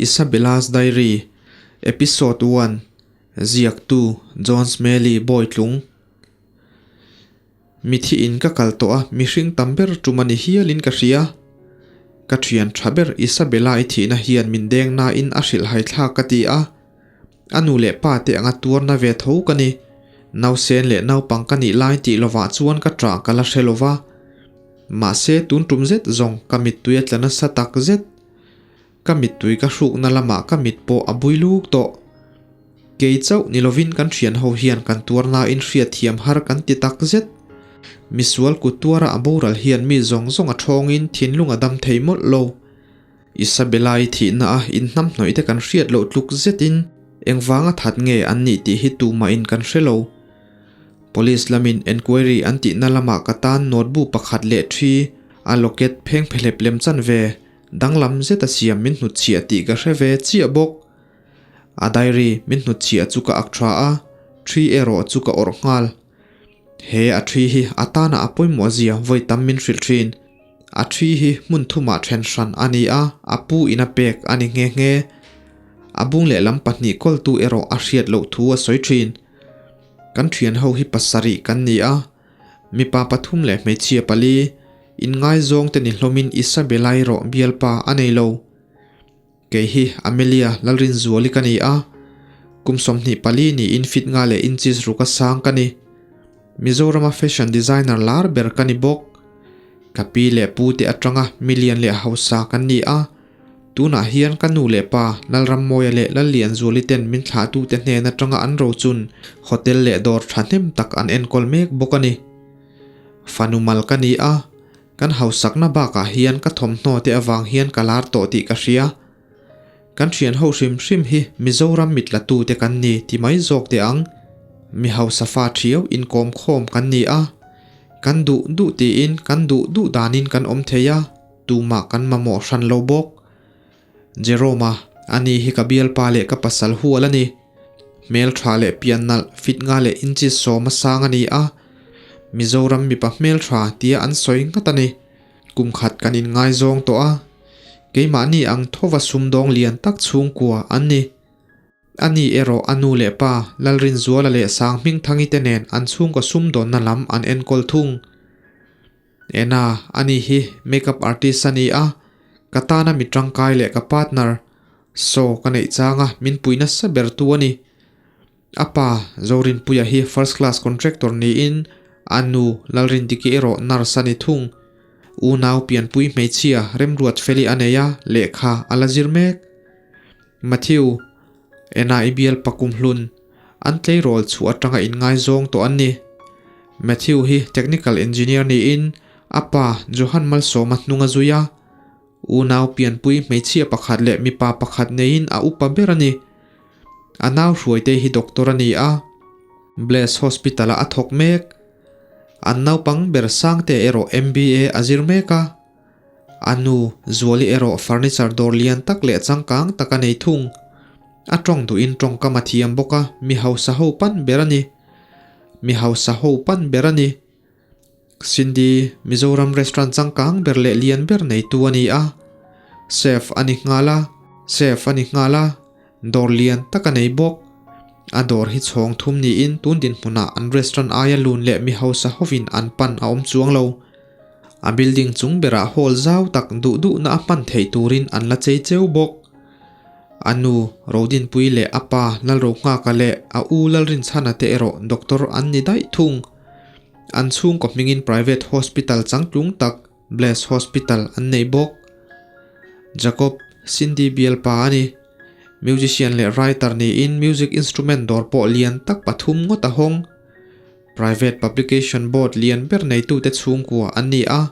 Isabella's Diary, Episode One, Ziaktu, John Smelly, Bawitlung. Mithi in ka kal tawh a, mihring tam ber tum a ni hialin ka hria. Ka thian tha ber Isabella-i thihna hian min deng nain a hrilhhai thlak ka ti a. A nu leh pa te anga tuarna ve tho ka ni. Nausen leh naupang ka nih lai tih lovah chuan ka ṭah ka la hre lova. Mahse tun tum zet zawng ka mittui a tla nasa tak zet. Ka mittui ka hrukna lamah ka mit pawh a bui luk tawh. Kei chauh ni lovin kan thian ho hian kan tuarnain hriatthiam har kan ti tak zet. Misual kut tuara a boral hian mi zawng zawng a ṭhawngin thinlung a dam thei mawlh lo. Isabella-i thihna a inhnamhnawih te kan hriat loh tluk zetin engvanga that nge an nih tih hi tumahin kan hre lo. Police lamin enquiry an tihna lamah ka tan notebook pakhat leh thi a locket pheng phehlep lem chan ve danglam zeta siam min hnutchhiah tih ka hre ve chiah bawk. A diary min hnutchhiah chu ka ak tha a, thi erawh chu ka awrh nghal. He a thi hi a tana a pawimawh zia vawi tam min hrilh thin. A thi hi hmun thumah then hran a ni a, a pu in a pek a ni nghe nghe. A bung lehlam pahnih kawltu erawh a hriat loh thu a sawi thin. Kan thian ho hi pasarih kan ni a, mipa pathum leh hmeichhia pali, inngaizawng te ni hlawmin Isabella-i rawh bialpa a nei lo. Kei hi Amelia Lalrinzuali ka ni a, kum 24 niin fit nga leh inches ruka sang ka ni. Mizorama fashion designer lar ber ka ni bawk. Ka pi leh pu te atanga million leh hausa kan ni a, tunah hian ka nu leh pa Lalrammawia leh Lallianzuali ten min thlahtute hnen atanga an rochun hotel leh dawr thahnem tak an enkawl mek bawk a ni. Fanu mal ka ni a, Kan hausakna bakah hian ka thawmhnaw te avang hian ka lar tawh tih ka hria. Kan thian ho hrim hrim hi Mizoram mit la tu te kan ni ti mai zawk teh ang. Mi hausa fa thiau inkawm khawm kan ni a. Kan duh duh tiin kan duh duh danin kan awm thei a, tumah kan mamawh hran lo bawk. Jerome-a, ani hi ka bialpa leh ka pasal hual a ni. Hmeltha leh pian nalh, fit nga leh inches sawma sang a ni a. Mizoram mipa hmeltha tia an sawi nghat a ni. Kum khat kan inngaizawng tawh a. Keimahni ang thova sumdawng lian tak chhungkua an ni. Ani erawh a nu leh pa, Lalrinzuala leh Sanghmingthangi te nen an chhungkaw sumdawnna lam an enkawl thung. Ena, ani hi makeup artist a ni a, ka tana mi tangkai leh ka partner, so ka neih changa min pui nasa ber tu a ni. A pa, Zorinpuia hi first class contractor niin a nu Lalrindiki erawh nurse a ni thung. Unau pianpui hmeichhia Remruat Feli a nei a, lehkha a la zir mek. Matthew, Ena i bial pakum hlun, An tleirawl chhuah atanga inngaizawng tawh an ni. Matthew hi technical engineer niin a pa Johan Malsawma hnung a zui a. Unau pianpui hmeichhia pakhat leh mipa pakhat neiin a upa ber a ni. A nau hruaite hi doctor a ni a, Bless Hospital-ah a thawk mek. An naupang ber Sangte erawh MBA a zir mek a. A nu, Zuali erawh furniture dawr lian tak leh changkang tak a nei thung. A tawng duhin tawngkam a thiam bawk a, mi hausa ho pan ber a ni. Mi hausa ho pan ber a ni. Cindy, Mizoram restaurant changkang ber leh lian ber neitu a ni a. Chef a ni nghal a, chef a ni nghal a, dawr lian tak a nei bawk. A dawr hi chhawng thum niin tun dinhmunah an restaurant aia lun leh mi hausa hovin an pan a awm chuang lo. A building chung berah hall zau tak duh duhna a hman theih turin an la chei cheu bawk. A nu, Rodinpui leh a pa Lalrohnghaka leh a u Lalrinchhana te erawh doctor an ni daih thung. An chhungkaw hmingin private hospital changtlung tak Bless Hospital an nei bawk. Jacob, Cindy bialpa a ni. Musician leh writer niin music instrument dawr pawh lian tak pathum ngawt a hawng. Private Publication Board lian ber neitute chhungkua an ni a,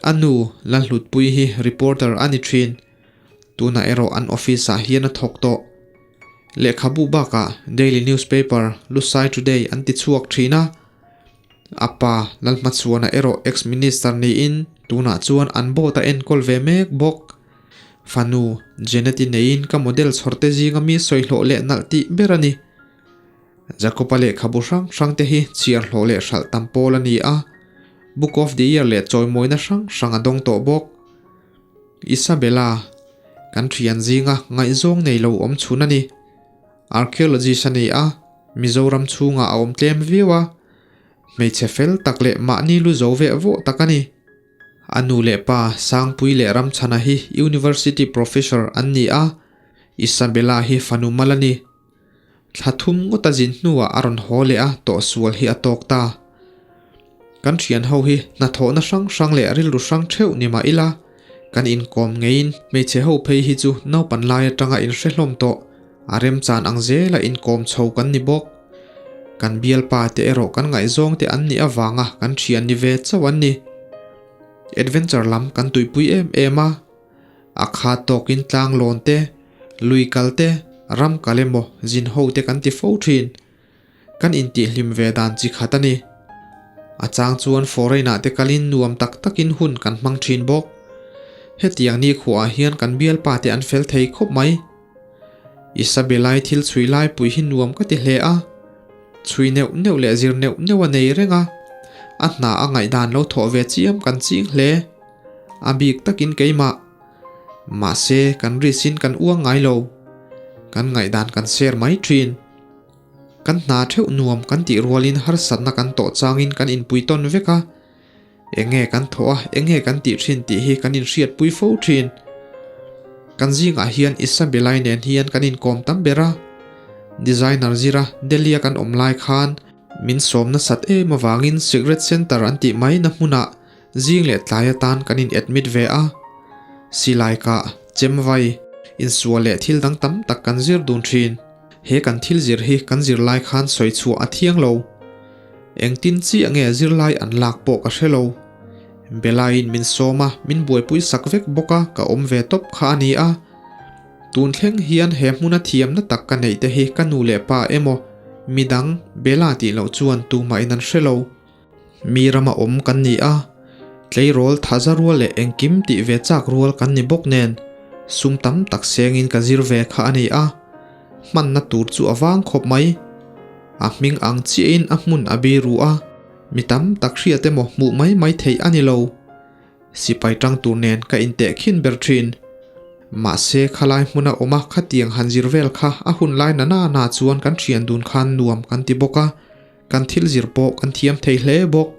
a nu Lalhlutpuii hi reporter a ni thin. Tunah erawh an office ah hian a thawk tawh. Lehkhabu bakah daily newspaper Lusai Today an ti chhuak thin a. A pa Lalhmachhuana erawh ex-minister niin tunah chuan an board a enkawl ve mek bawk. Fanu Janet-i neiin ka model chhawrte zinga mi sawihlawh leh nalh tih ber a ni. Jacob-a lehkhabu hrang hrang te hi chhiar hlawh leh hralh tam pawl a ni a, Book of the Year leh chawimawina hrang hrang a dawng tawh bawk. Isabella. Kan thian zinga ngaihzawng nei lo awm chhun a ni. Archaeologist a ni a, Mizoram chhungah a awm tlem viau a. Hmeichhe fel tak leh mahni lu zo veh vawh tak a ni. A nu leh pa Sangpui leh Ramchhana hi University Professor an ni a, Isabella hi fanu mal a ni. Thla thum ngawt a zin hnuah a rawn haw leh a, tawhsual hi a tawk ta. Kan thian ho hi hnathawhna hrang hrang leh rilru hrang theuh ni mah ila, kan inkawm ngeiin hmeichhe ho phei hi chu naupan lai atanga inhre hlawm tawh, a remchan ang zela inkawm chho kan ni bawk. Kan bialpa te erawh kan ngaihzawng te an nih avanga kan thian ni ve chauh an ni. Adventure lam kan tuipui em em a. A khat tawkin tlang lawn te, lui kal te, ram kal emaw zin ho te kan ti fo thin. Kan intihhlim ve dan chi khat a ni. A chang chuan foreign ah te kalin nuam tak takin hun kan hmang thin bawk. Hetiang nikhuaah hian kan bialpa te an fel thei khawp mai. Isabella-i thil chhui lai pui hi nuam ka ti hle a. Chhui neuh neuh leh zir neuh neuh a nei reng a. A hna a ngaihdan lo thawh ve chiam kan ching hle. A bik takin keimah. Mahse, kan risin kan uang ngai lo. Kan ngaihdan kan share mai thin. Kan hna theuh nuam kan tih rualin harsatna kan tawh changin kan inpui tawn vek a. Enge kan thawh a, enge kan tih thin tih hi kan inhriatpui fo thin. Kan zingah hian Isabella-i nen hian kan inkawm tam ber a. Designer zira Delhi-a kan awm lai khan min sawm nasat em avangin Cigarette Centre an tih mai na hmunah Zing leh tlai atan kan in admit ve a, silai kah, chem vai, insual leh thil dang tam tak kan zir dun thin. He kan thil zir hi kan zirlai khan sawi chhuah a thiang lo. Engtin chiah nge zirlai an lak pawh ka hre lo. Belaiin min sawm a, min buaipui sak vek bawk a, ka awm ve tawp kha a ni a. Tun thleng hian he hmuna thiamna tak ka neih te hi ka nu leh pa emaw, midang, Bella tih loh chuan tumah in an hre lo. Mi rama awm kan ni a, tleirawl thaza rual leh engkim tih ve chak rual kan ni bawk nen, sum tam tak sengin ka zir ve kha a ni a, hmanna tur chu a vang khawp mai. A hming ang chiahin a hmun a bi ru a, mi tam tak hriat emaw hmuh mai mai theih a ni lo. Sipai tang tur nen ka inteh khin ber thin. Mahse khalai hmuna awma khatiang han zir vel kha a hun lai na na na chuan kan thian dun khan nuam kan ti bawk a, Kan thil zir pawh kan thiam thei hle bawk.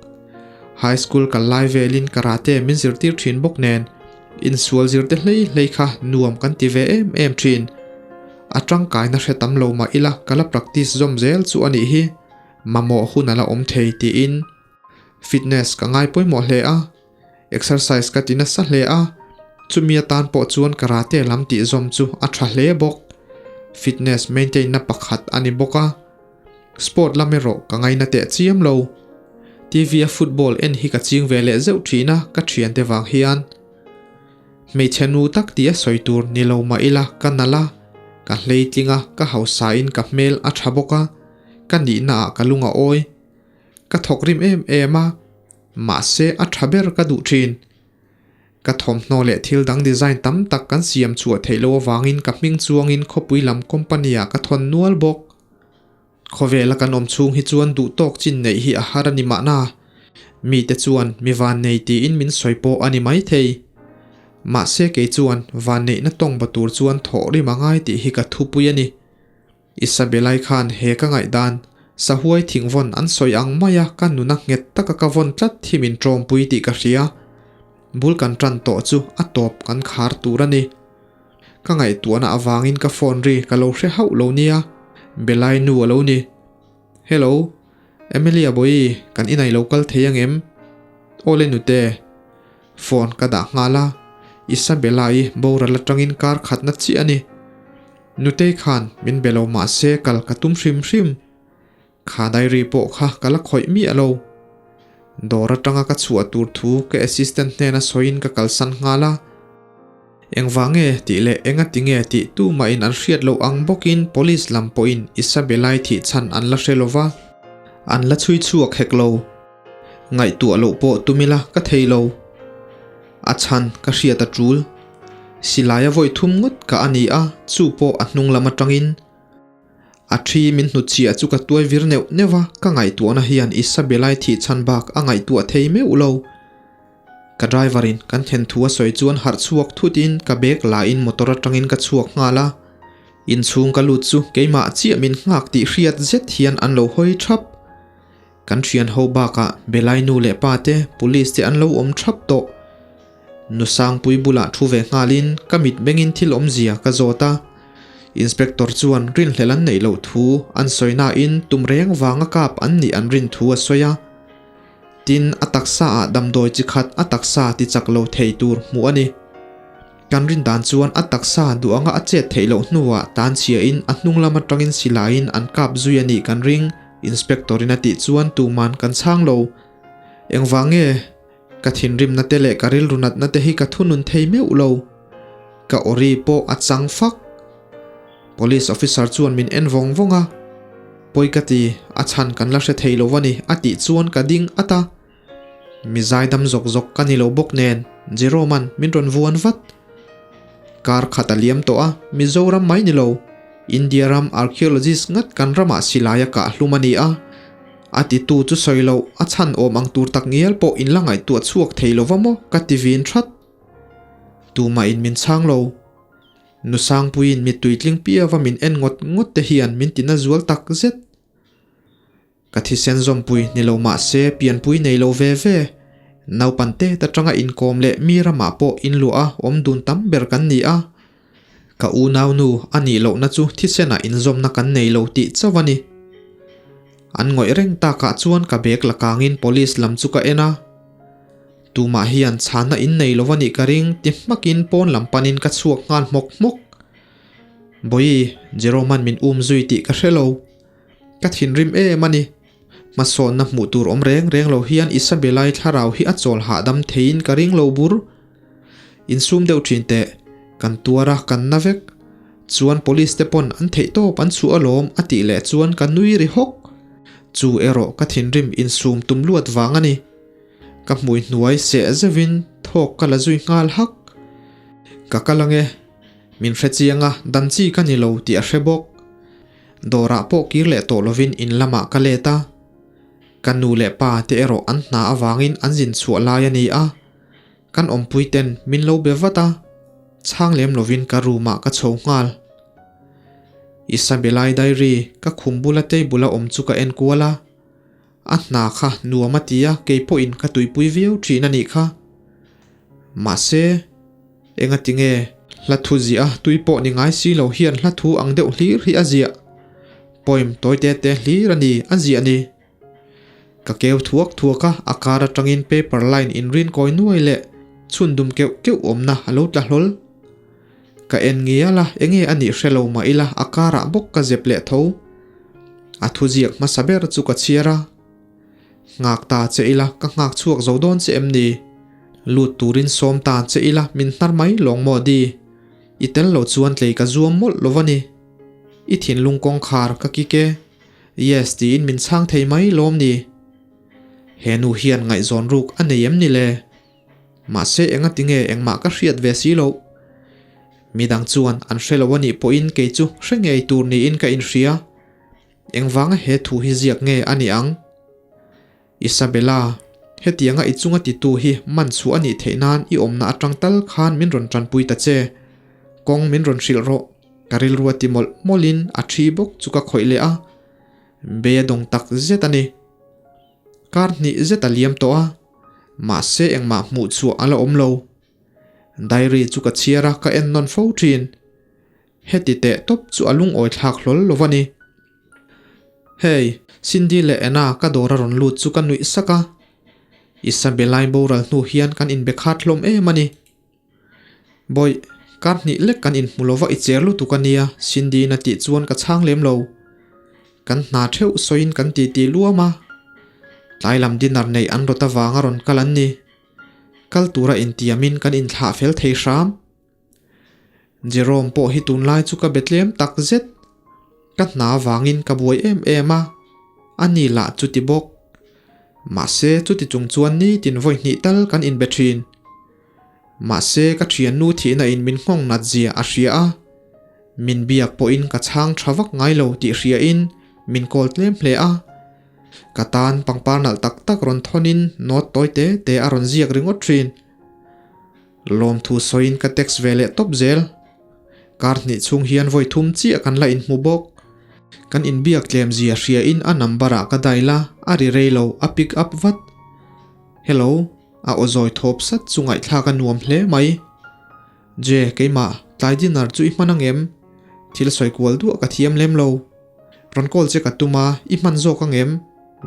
High school kal lai velin karate min zirtir thin bawk nen, insual zir te hlei hlei kha nuam kan ti ve em em thin. A tangkaina hre tam lo mah ila ka la practice zawm zel chu a nih hi, mamawh hun a la awm thei tiin. Fitness ka ngai pawimawh hle a, exercise ka ti nasa hle a, chumi atan pawh chuan karate lam tih zawm chu a tha hle bawk. Fitness maintain na pakhat a ni bawk a. Sport lam erawh ka ngaina teh chiam lo. TV a football en hi ka ching ve leh zeuh thin a ka thiante vang hian. Hmeichhe nu tak ti a sawi tur ni lo mah ila ka nalh a, ka hleitling a, ka hausa in ka hmel a tha bawk a, ka nihna ah ka lung a awi. Ka thawk rim em em a, mahse a tha ber ka duh thin. Ka thawmhnaw leh thil dang design tam tak kan siam chhuah theih loh avangin ka hming chuangin khawpui lam company ah ka thawn nual bawk. Khawvela kan awm chhung hi chuan duh tawk chin neih hi a har a ni mahna. Mite chuan mi vannei tiin min sawi pawh a ni maithei. Mahse kei chuan vanneihna tawng ba tur chuan thawh rim a ngai tih hi ka thupui a ni. Isabella-i khan he ka ngaihdan, sahuai thingvawn an sawi ang maia ka nuna nghet taka ka vawn tlat hi min tawmpui tih ka hria. Bul kan tan tawh chu a tawp kan khar tur a ni. Ka ngaihtuahna avangin ka phone ri ka lo hre hauh lo nia, Belai nu a lo ni. Hello, Emilia Bawihi, kan inai lo kal thei ang em? Awle nute. Phone ka dah nghal a, Isabella-i boral atangin kar khatna chiah a ni. Nutei khan min be lo mahse kal ka tum hrim hrim. Kha diary pawh kha ka la khawih miah lo. Dawr atanga ka chhuah tur thu ka assistant hnena sawiin ka kalsan nghal a. Engvang nge tih leh enga ti nge tih tumahin an hriat loh ang bawkin police lam pawhin Isabella-i thih chhan an la hre lova, an la chhui chhuak hek lo. Ngaihtuah loh pawh tum ila ka thei lo. A chhan ka hriat a tul. Silai a vawi thum ngawt ka a ni a, chu pawh a hnung lam atangin. A thi min hnutchhiah chu ka tuai vir neuh neuh a, ka ngaihtuahna hian Isabella-i thih chhan bak a ngaihtuah thei meuh lo. Ka driver in kan thlen thu a sawi chuan harh chhuak thut in ka bag la in motor atangin ka chhuak nghal a. Inchhung ka lut chu keimah chiah min nghak tih hriat zet hian an lo hawi thap. Kan thian ho bakah Belai nu leh pa te police te an lo awm thap tawh. Nu Sangpui bulah thu ve nghalin ka mit bengin thil awmzia ka zawt a. Inspector chuan rinhlelh an neih loh thu an sawi nain tum reng vanga kap an nih an rin thu a sawi a. Tin, a taksa ah damdawi chi khat a taksa ti chak lo thei tur hmuh a ni. Kan rin dan chuan a taksa duh anga a chet theih loh hnuah tan chhia in a hnung lam atangin silaiin an kap zui a nih kan ring, Inspector in a tih chuan tuman kan chhang lo. Engvang nge? Ka thinrimna te leh ka rilru natna te hi ka thunun thei meuh lo. Ka awri pawh a chang fak. Police officer chuan min en vawng vawng a, Pawi ka ti, a chhan kan la hre thei lo a ni a tih chuan ka ding at a. Mi zaidam zawk zawk ka ni lo bawk nen Jerome-a'n min rawn vuan vat. Kar khat a liam tawh a, Mizoram mai ni lo, India ram archaeologist ngat kan ramah silai a kah hlum a ni a. A titu chu sawi loh, a chhan awm ang tur tak ngial pawh in la ngaihtuah chhuak thei lo va maw ka ti vin that. Tumah in min chhang lo. Nu Sangpuiin mittui tling piava min en ngawt ngawt te hian min tina zual tak zet. Ka thisen zawmpui ni lo mah se pianpui nei lo ve ve. Naupan te ta tanga inkawm leh mi ramah pawh inluah a awm dun tam ber kan ni a. Ka unaunu a nih lohna chu thisenah inzawmna kan nei lo tih chauh a ni. An ngawih reng takah chuan ka bag la kangin police lam chu ka en a. Tumah hian chhanna in nei lo a nih ka ring ti hmakin pawn lam panin ka chhuak nghal hmawk hmawk. Bawihi, Jerome-a'n min um zui tih ka hre lo. Ka thinrim em a ni. Hmasawnna hmuh tur awm reng reng lo hian Isabella-i thlarau hi a chawl hahdam theiin ka ring lo bur. Insum deuh thin teh, kan tuar a, kan na vek. Chuan police te pawn an theih tawp an chhuah alawm a tih leh chuan ka nui ri hawk. Chu erawh ka thinrim insum tum luat vang a ni. Ka hmui hnuai seh zeuhin thawk ka la zui nghal hak. Ka kal ange, min hre chiang a, dan chi ka ni lo tih a hre bawk. Dawrah pawh kir leh tawh lovin in lamah ka let a. Ka nu leh pa te erawh an hna avangin an zin chhuah lai a ni a. Kan awmpui ten min lo be vat a, chhang lem lovin ka room ah ka chho nghal. Isabellai diary ka khum bula table a awm chu ka en kual a. A hna kha nuam a ti a, kei pawhin ka tuipui viau thin a nih kha. Mahse, engati nge hla thu ziah a tui pawh ni ngai si lo hian hla thu ang deuh hlir hi a ziah. Poem tawi te te hlir a ni a ziah ni. Ka keu thuak thuak a, a kar atangin paper line inrin kawi nuai leh chhun dum keuh keuh awmna a lo tla hlawl. Ka en ngial a, enge a nih hre lo mah ila a karah bawk ka zep leh tho. A thuziak hmasa ber chu ka chhiar a. Nghak ta che ila ka nghak chhuak zo dawn che em ni? Lut turin sawm ta che ila min hnar mai lawng maw di? I tel lo chuan tlei ka zuam mawlh lo va ni. I thinlung kawngkhar ka kik e. Yes tiin min chhang thei mai lawm ni? He nu hian ngaihzawn ruk a nei em ni le? Mahse enga tinge engmah ka hriat ve si loh. Midang chuan an hre lo a nih pawhin kei chu hre ngei tur niin ka inhria. Engvanga he thu hi ziak nge a nih ang? Isabella, hetianga i chunga titu hi man chhuah a nih theih nan i awmna atang tal khan min rawn tanpui ta che. Kawng min rawn hrilh rawh. Ka rilru a ti mawlh mawlhin a thi bawk chu ka khawih leh a. Bei a dawng tak zet a ni. Kar hnih zet a liam tawh a, mahse engmah hmuh chhuah a la awm lo. Diary chu ka chhiar a, ka en nawn fo thin. Heti teh tawp chu a lungawi thlak hlawl lo va ni. Hey, Cindy leh Anna ka dawr a rawn lut chu ka nuih sak a. Isabellai boral hnu hian kan inbe khat hlawm em a ni. Bawih, kar hnih lek kan inhmu lova i cher lutuk a nia, Cindy-in a tih chuan ka chhang lem lo. Kan hna theuh sawiin kan titi luam a. Tlai lam dinner neih an rawt avanga rawn kal an ni. Kal tura intiamin kan inthlah fel thei hram. Jerome pawh hi tunlai chu ka be tlem tak zet. Ka hna vangin ka buai em em a, a ni lah chuti bawk. Mahse chuti chung chuan nitin vawi hnih tal kan inbe thin. Mahse ka thiannu thihna in min nghawng nat zia a hria a, min biak pawhin ka chhang tha vak ngai lo tih hria in min call tlem hle a. Ka tan pangpar nalh tak tak rawn thawn in note tawi te te a rawn ziak ringawt thin. Lawmthu sawiin ka text ve leh tawp zel. Kar hnih chhung hian vawi thum chiah kan la inhmu bawk. Kan inbiak tlem zia hria in a number ah ka dial a, a ri rei lo, a pick up vat. Hello, a aw zawi thawp sat chu ngaihthlak a nuam hle mai. Je, keimah, tlai dinner chu i hman ang em? Thil sawi kual duah ka thiam lem lo. Rawn call che ka tum a, i hman zawk ang em?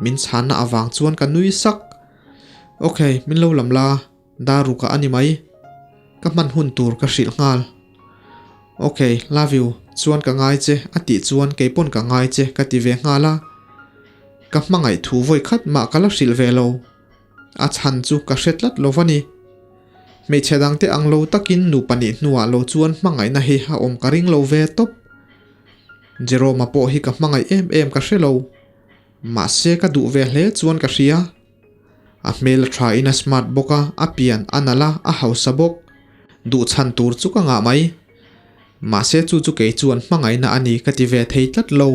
Min chhanna avang chuan ka nui sak. Ok, min lo lam la. Daruk ah a ni mai. Ka hman hun tur ka hrilh nghal. Ok, love you, chuan ka ngai che a tih chuan kei pawn ka ngai che ka ti ve nghal a. Ka hmangaih thu vawi khat mah ka la hrilh ve lo. A chhan chu ka hre tlat lo va ni. Hmeichhe dangte ang lo takin nupa nih hnuah lo chuan hmangaihna hi a awm ka ring lo ve tawp. Jerome-a pawh hi ka hmangaih em em ka hre lo. Mahse ka duh ve hle chuan ka hria. A hmel a tha in a smart bawk a, a pian a nalh a, a hausa bawk. Duh chhan tur chu ka ngah mai. Mahse chu chu kei chuan hmangaihna a ni ka ti ve thei tlat lo.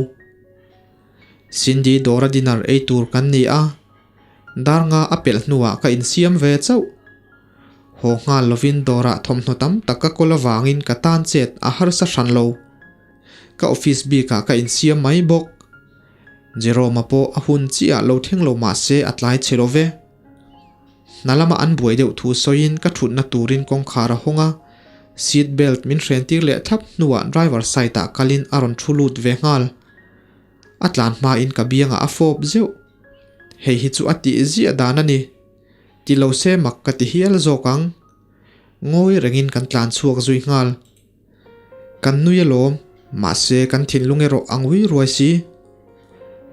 Cindy dawra dinner ei tur kan ni a, dar nga a pelh hnuah ka insiam ve chauh. Haw nghal lovin dawrah thawmhnaw tam tak ka kawl avangin ka tan chet a harsa hran lo. Ka office bikah ka insiam mai bawk. Jerome-a pawh a hun chiah lo thleng lo mah se a tlai chhe lo ve. Hna lama an buai deuh thu sawiin ka thutna turin kawngkhar a hawng a, seat belt min hrentir leh thlap hnuah driver side ah kalin a rawn thu lut ve nghal. A tlan hmain ka biangah a fawp zeuh. Hei hi chu a tih ziah dan a ni. Ti lo se mak ka ti hial zawk ang. Ngawi rengin kan tlan chhuak zui nghal. Kan nui alawm, mahse kan thinlung erawh a ngui ruai si.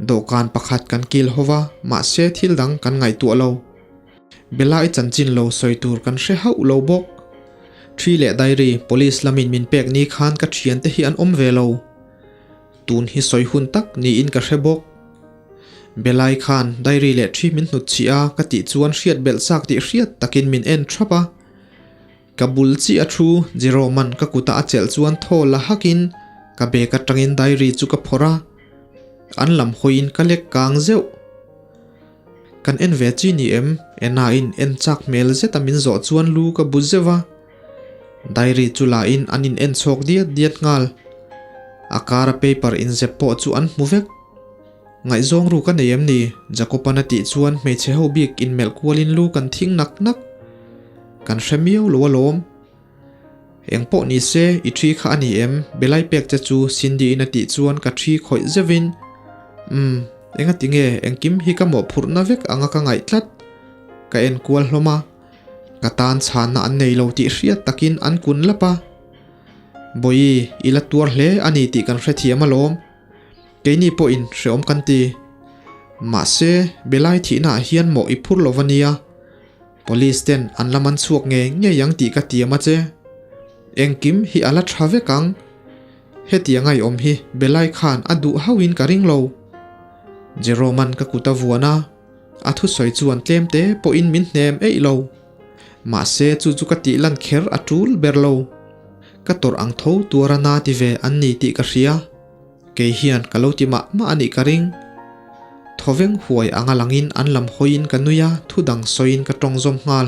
Dawhkan pakhat kan kil ho va, mahse thil dang kan ngaihtuah lo. Bella i chanchin lo sawi tur kan hre hauh lo bawk. Thi leh diary police lamin min pek ni khan ka thiante hi an awm ve lo. Tun hi sawi hun tak niin ka hre bawk. Bella i khan diary leh thi min hnutchhih a ka tih chuan hriat belh chak tih hriat takin min en thap a. Ka bul chiah a thu Jerome-a'n ka kuta a chelh chuan thaw la hakin ka bag atangin diary chu ka phawrh a, an lam hawiin ka lek kang zeuh. Kan en ve chi ni em? Enna-in en chak hmel zeta min zawh chuan lu ka bu zeuh a. Diary chu lahin an in en chhawk diat diat nghal. A kara paper inzep pawh chu an hmu vek. Ngaihzawng ru ka nei em ni? Jacob-a'n a tih chuan hmeichhe ho bik inmelh kualin lu kan thing nak nak. Kan hre miau lo alawm. Eng pawh ni se, i thi kha a ni em? Belai pek che chu Cindy-in a tih chuan ka thi khawih zeuhin, Umm, engati nge engkim hi ka mawhphurhna vek anga ka ngaih tlat? Ka en kual hlawm a. Ka tan chhanna an nei lo tih hriat takin an kun lap a. Bawihi, i la tuar hle a ni tih kan hrethiam alawm. Keini pawhin hreawm kan ti. Mahse, Belai thihnaah hian mawh i phur lo va nia. Police ten an la man chhuak ngei ngei ang tih ka tiam a che. Engkim hi a la tha vek ang. Hetiang a i awm hi Belai khan a duh hauhin ka ring lo. Jerome-a'n ka kut a vuan a, a thusawi chuan tlem te pawhin min hnem eih lo. Mahse, chu chu ka tih lan kher a tul ber lo. Ka tawrh ang tho tuar a na ti ve an ni tih ka hria. Kei hian ka lo ti mah mah a nih ka ring. Thawveng huai anga langin an lam hawiin ka nui a, thu dang sawiin ka tawng zawm nghal.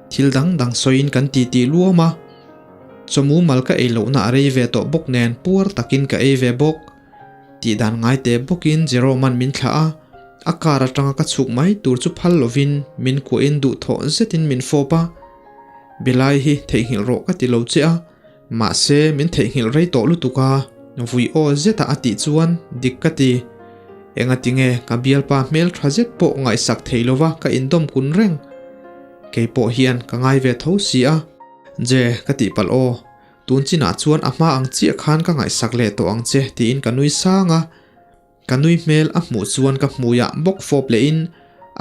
Thil dang dang sawiin kan ti tih luam a. Chawmu mal ka ei lohna a rei ve tawh bawk nen puar takin ka ei ve bawk. Tih dan ngai te bawkin Jerome-a'n min thlah a, a car atanga ka chhuk mai tur chu phal lovin min kuahin duhthawh zetin min fawp a. Belai hi theihnghilh rawh ka ti lo che a. Mahse, min theihnghilh rei tawh lutuk a, vui aw zeta a tih chuan dik ka ti. Engati nge ka bialpa hmel tha zet pawh ngaihsak thei lova ka indawm kun reng? Kei pawh hian ka ngai ve tho si a. Je, ka tih palh aw. Tun chinah chuan a hma ang chiah khan ka ngaihsak leh tawh ang che tiin ka nui sang a. Ka nui hmel a hmuh chuan ka hmuiah bawk fawp lehin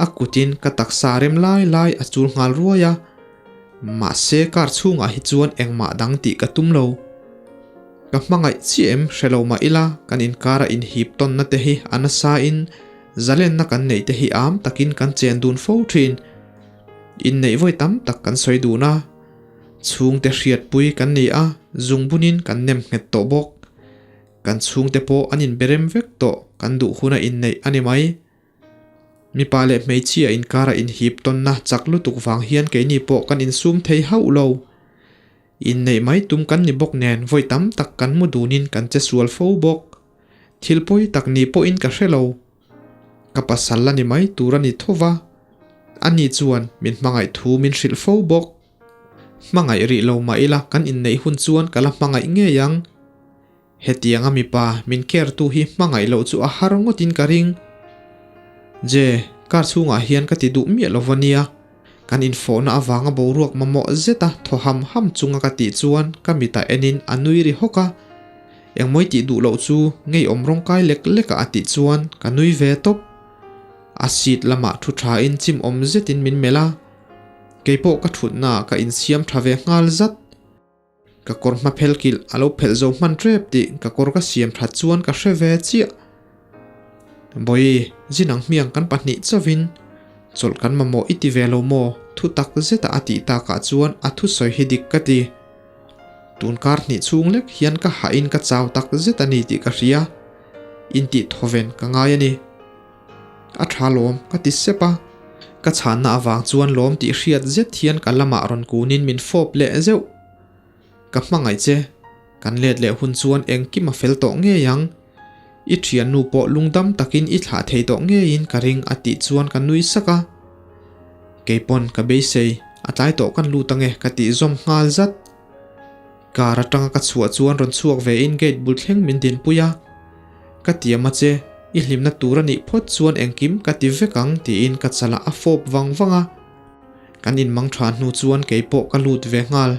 a kutin ka taksa rem lai lai a chul nghal ruai a. Mahse car chhungah hi chuan engmah dang tih ka tum lo. Ka hmangaih chiah em hre lo mah ila kan inkara inhip tawnna te hi a nasa in zalenna kan neih te hi am takin kan chen dun fo thin. Inneih vawi tam tak kan sawi dun a. Chhungte hriatpui kan ni a, zungbunin kan nem nghet tawh bawk. Kan chhungte pawh an inberem vek tawh, kan duh huna inneih a ni mai. Mipa leh hmeichhia inkara inhip tawnna chak lutuk vang hian keini pawh kan insum thei hauh lo. Inneih mai tum kan ni bawk nen vawi tam tak kan mu dunin kan che sual fo bawk. Thil pawi tak ni pawhin ka hre lo. Ka pasal la ni mai tur a ni tho va, ani chuan min hmangaih thu min hrilh fo bawk. Hmangaih rih lo mah ila kan inneih hun chuan ka la hmangaih ngei ang. Hetianga mipa min care tu hi hmangaih loh chu a har ngawtin ka ring. Je, car chhungah hian ka ti duh miah lo va nia. Kan infawhna avanga boruak mamawh zeta thaw ham ham chunga ka tih chuan ka mitah enin a nui ri hawk a. Engmawi tih duh loh chu ngeiawm rawngkai lek leka a tih chuan ka nui ve tawp. A seat lamah thu thain chimawm zetin min melh a. Keipawh ka thutnaah ka insiam tha ve nghal zat. Ka kawr hma phel kilh a lo phelh zo hman tep tih ka kawr ka siam that chuan ka hre ve chiah. Bawi, zinang hmiang kan pahnih chauhin chawlh kan mamawh i ti ve lo maw? Thu tak zeta a tih takah chuan a thusawi hi dik ka ti. Tun kar hnih chhung lek hian ka hahin ka chau tak zet a ni tih ka hria. Intih thawven ka ngai a ni. A tha lawm, ka ti sep a. Ka chhanna avang chuan lawm tih hriat zet hian ka lamah rawn kunin min fawp leh zeuh. Ka hmangaih che, kan let leh hun chuan engkim a fel tawh ngei ang. I thiannu pawh lungdam takin i thlah thei tawh ngeiin ka ring a tih chuan ka nui sak a. Keipawn ka beisei, a tlai tawh kan lut ange ka tih zawm nghal zat. Car atanga ka chhuah chuan rawn chhuak ve in gate bul thleng min dinpui a. Ka tiam a che, i hlimna tur a nih phawt chuan engkim ka ti vek ang tiin ka chalah a fawp vang vang a. Kan inmang tha hnu chuan keipawh ka lut ve nghal.